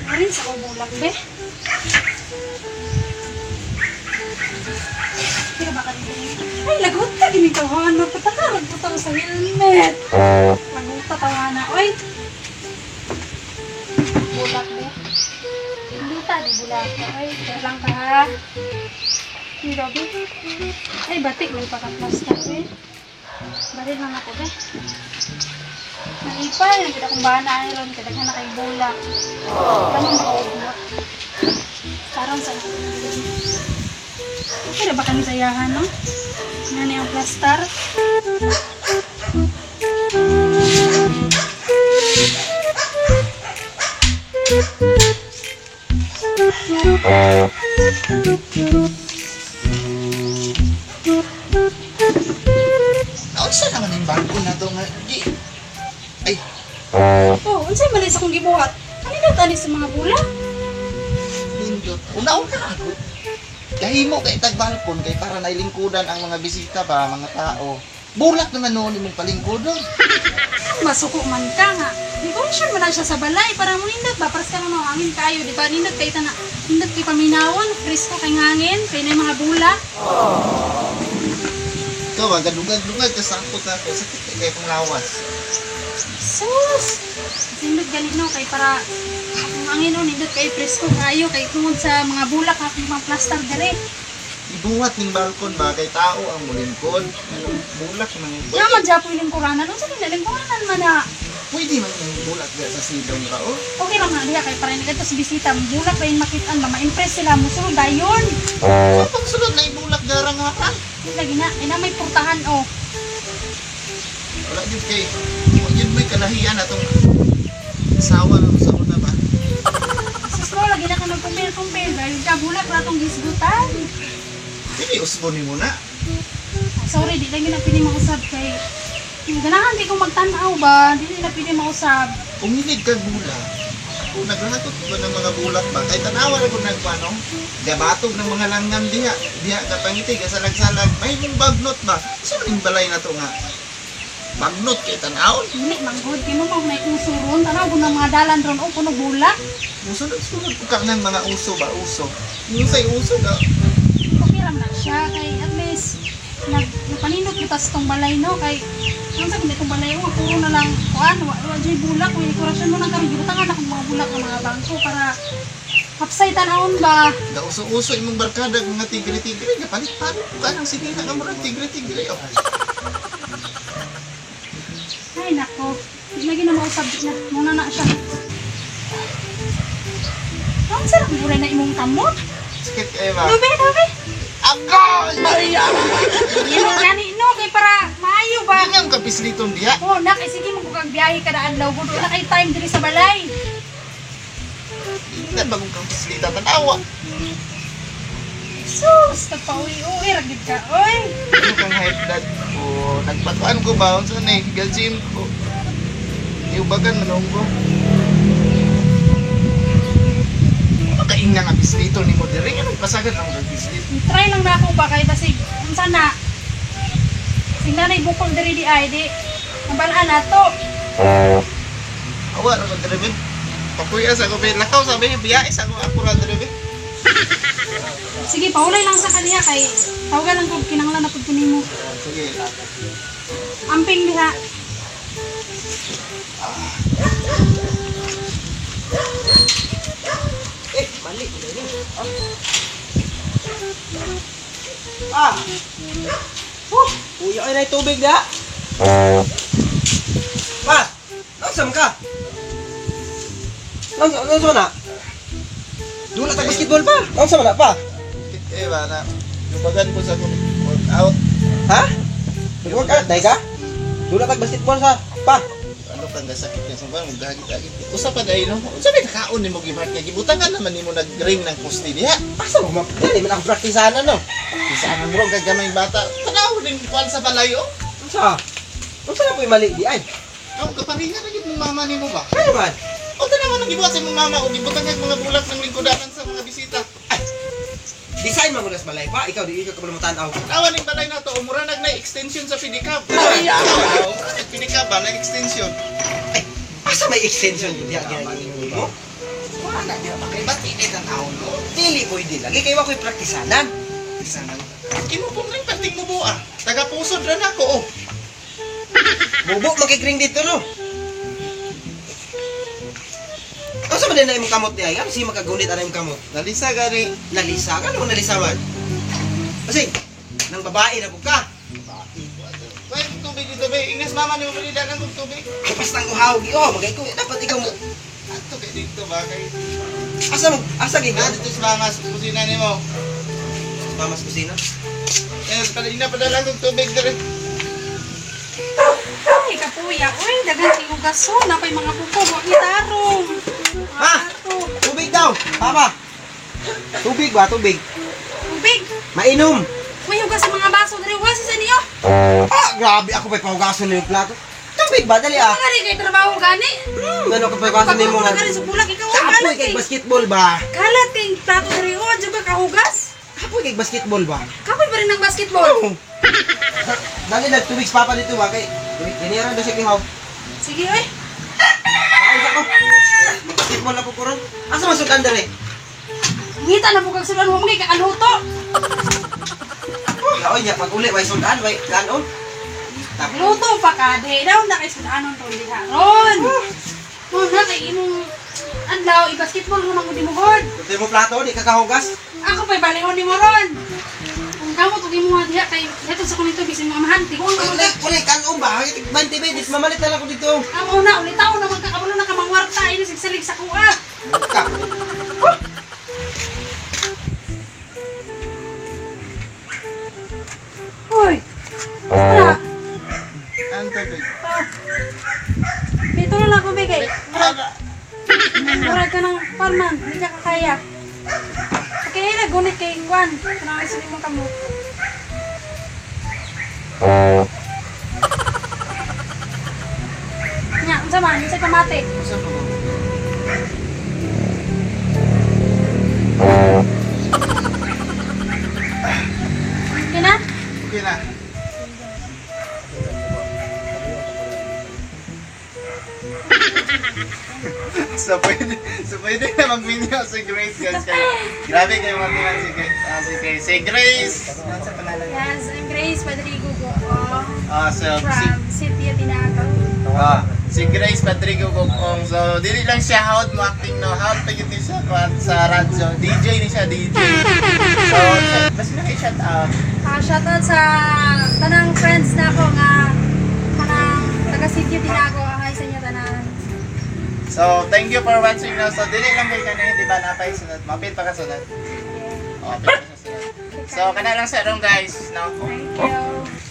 Arin sa akong bulak, be. Kira ba ka dito? Ay, lagot ka, gining tawahan. Mapatakarag po tao sa helmet. Lagot tawana. Oy! Bulak, be. Luta, di bulak. Oy, kaya lang ka, ha? Hindi daw, be. Ay, batik. May paka-plaster, be. Baril lang ako, be. Naipay, nagkita kong bana ay ron, kadaghan na kay bulak. Kano makaugma? Parang sa. Okay na ba kami sayahan, no? Nga ni ang plastar. Naunsa naman yung bago na to nga di. Ay, Oh, unsay mali sa akong gibuhat? Kanina tani sa mga bulak? nindot. Una-una ako. Gahimo kay tag balkon kay para nailingkudan ang mga bisita ba, mga tao. Bulak naman noon imong palingkudon. Masuko man ka nga. Decoration man na siya sa balay para mo nindot ba paras ka no hangin kayo, di ba? Nindot kay tana. Nindot kay paminawon, presko kay hangin, kay na mga bulak. Ikaw ang gadugag-dugag ka sakot ako sakit kay kay kong lawas. Sus! Nindot ganit no kay para akong hangin no nindot kay presko kayo kay tungod sa mga bulak akong mga plaster dere. Ibuhat ning balkon ba kay tao ang mulingkod. Anong bulak man yung Nga man japoy lingkuranan, unsa ni lingkuranan man na? Pwede man yung bulak diya sa silong ra oh. Okay lang na diha kay para ni kadto sa bisita, bulak pa yung makitaan ba ma-impress sila musulod dayon. So pagsulod na ibulak garang ha. Lagi na, ina may portahan oh. Wala jud kay wa jud mo'y kalahian atong asawa na sa una ba. Sus mo lagi na ka nagkumpil-kumpil dahil ka bulak ra tong gisgutan. Dili usbo nimo na. Sorry, di lang na pwede mausab kay ganahan di ko magtan-aw ba, di na pwede mausab. Kung hilig kag bulak, kung naglatot ba ng mga bulak ba, kay tanawa na kung nagpano, gabatog ng mga langgam diha, diha ka pangiti, gasalag-salag, may mong bagnot ba? So, ning balay na to nga? Bagnot kay tanawon. Dili manggod kay mo mao may uso ron, tanaw ko ng mga dalan ron oh puno bulak. Musunod-sunod ko ka ng mga uso ba, uso. Yung sa'y uso ka, Okay lang na siya kay at least nag napanindot kita sa tong balay no kay unsa kung itong balay oh puro na lang kuan wa wa jay bulak wa dekorasyon mo nang karon gibutangan akong mga bulak ng mga bangko para hapsay tanawon ba. Gauso-uso imong barkada mga tigre-tigre, gapalit-palit ko ka ng sinina ka murag tigre-tigre. Oh. Ay nako, di lagi na mausab na muna na siya. Unsa lang buray na imong kamot? Sakit kayo ba? Lubi, lubi. Agoy! Maria! Yun gani no kay para maayo ba? Hindi nga kapisliton diha. Oh, nak, eh, sige mo kag biyahe kada adlaw gud wala kay time diri sa balay. Hindi bagong kapislita, tanawa. Sus, nagpauwi-uwi ra gid ka. Oy. Ano kang high blood ko? Nagpatuan ko ba? Unsa na eh? Gym ko. Iubagan manong ko. Makainga nga pislito ni mo dire. Anong pasagan ang pislit? Try lang na ako ba kay basig unsa na? Sing nanay bukol diri di ay di. Mabalaan na to. Awa ra ko dire ben. Pakuya sa ko ben. Lakaw sa ben. Biya sa ko ako ra dire ben. Sige, paulay lang sa kaniya kay tawagan lang kog kinahanglan na pud ko nimo. Sige. Amping diha. Eh, mali. Mali. Ah. Huh, kuya ay na tubig da. Pa, nasam ka? Nasam, nasam na? Dula tag basketball pa. Nasam na pa? Eh ba na. Iubagan ko sa ko workout. Ha? Nag-workout dai ka? Dula tag basketball sa pa. Ano kang gasakit niya sa ba? Magdagit-dagit. Usa pa dahil no? Unsa may nakaon nimo gibat kay gibutangan naman nimo nag-ring ng poste diha. Asa mo dali man ako praktisahan no. Isa ang murag kag gamay bata. Tanaw din kuan sa balay oh. Unsa? Unsa na po'y mali di ay? Aw kaparinga na gid mong mama nimo ba? Kaya man. O tanaw nang gibuhat sa imong mama og gibutang kag mga bulak ng lingkudanan sa mga bisita. Ay. Design man mo nas balay pa. Ikaw di ikaw ka mo tan-aw. Tawa ning balay nato o mura nag na extension sa pedicab. Ay, Aw, pedicab ba nag extension. Ay, asa may extension yun diha ginagawa mo? Wala di ba kay ba't ini tan-aw no? Dili pwede lagi kay wa ko'y praktisanan. Isa na. Imo pong ring perting mo buha. Taga pusod ra nako oh. Bubo makigring dito no. Asa man din na imong kamot niya? Ano si makagunit ana imong kamot? Nalisa gani. Nalisa ka no nalisa man. Kasi nang babae na pud ka. Way tubig dito be. Ingas mama ni mo balida ng tubig. Ay basta ang uhaw gi oh magay ko dapat ikaw mo. Ato kay dito ba kay. Asa mo asa gi Na dito sa bangas kusina nimo. Mamas kusina. Eh padala padala kog tubig dire. Ay, kapuya. Uy, daghan kay hugason. Napay mga kuko. Wa gitarong. Ma! Tubig daw, papa. Tubig ba tubig? Tubig. Mainom. Uy, hugas sa mga baso. Diri, hugas sa niyo. Ah, grabe ako pa'y pahugason yung plato. Tubig ba dali ah. Mga rin kay trabaho gani. Ano ka pahugason nimo Pagkuha nga? ka rin sa bulak. Ikaw, Kapoy kalat kay kay. basketball ba? Kalat kay plato diri. Oh, juga kahugas. Kapoy kay basketball ba? Kapoy pa rin ng basketball. Oo. Dali nagtubig sa papa dito ba kay Ginira daw siya kihaw. Sige, oy. Kaon sa ko. Basketball na po ko ron. Asa man sudan dali? Ngita na po kag sudan mo kay kakaluto. Yaoy nya pag uli way sudan way kanon. Luto pa ka di daw na kay sudanon ron diha ron. Mo na kay imong adlaw i-basketball mo nang mo god. Hindi mo plato di ka kahugas. Ako pa'y balihon nimo ron. Kung kamot og imo diha kay heto sa kunito bisin mga amahan tigon ka Uli uli kanon ba? 20 minutes mamalit na lang ko dito. Amo na ulit taon naman kakabalo na ka mangwarta ini sigsalig sa kuha. Ka. Hoy. Wala. Ang tubig. Ah. Dito na lang ako bigay. Murag Murag ka ng parman, hindi ka kakaya. Okay, nagunit kay Juan. Kanang isa mo kamo. Nya, unsa man, unsa pamate? Usa pa ba? Okay na? Okay na. So pwede na magminyo si Grace guys kay grabe kayo magminyo si Grace si Grace si Grace ano sa pangalan niya? Yes, I'm Grace Padrigo Gokong Ah, so si from City Tinago. si Grace Patrico Gokong. So dili lang siya hawd mo acting no, hawd pa gyud ni siya kuan sa radyo. DJ ni siya DJ. So basta na kay shout out. Ah, shoutout sa tanang friends na ako nga kanang taga City Tinago. Hi sa inyo tanan. So thank you for watching no. So dili lang kay kanay di ba napay sunod. Mapit pa ka sunod. Yeah. Oh, apil pa ka sunod. So kana lang sa ron guys no. Thank you.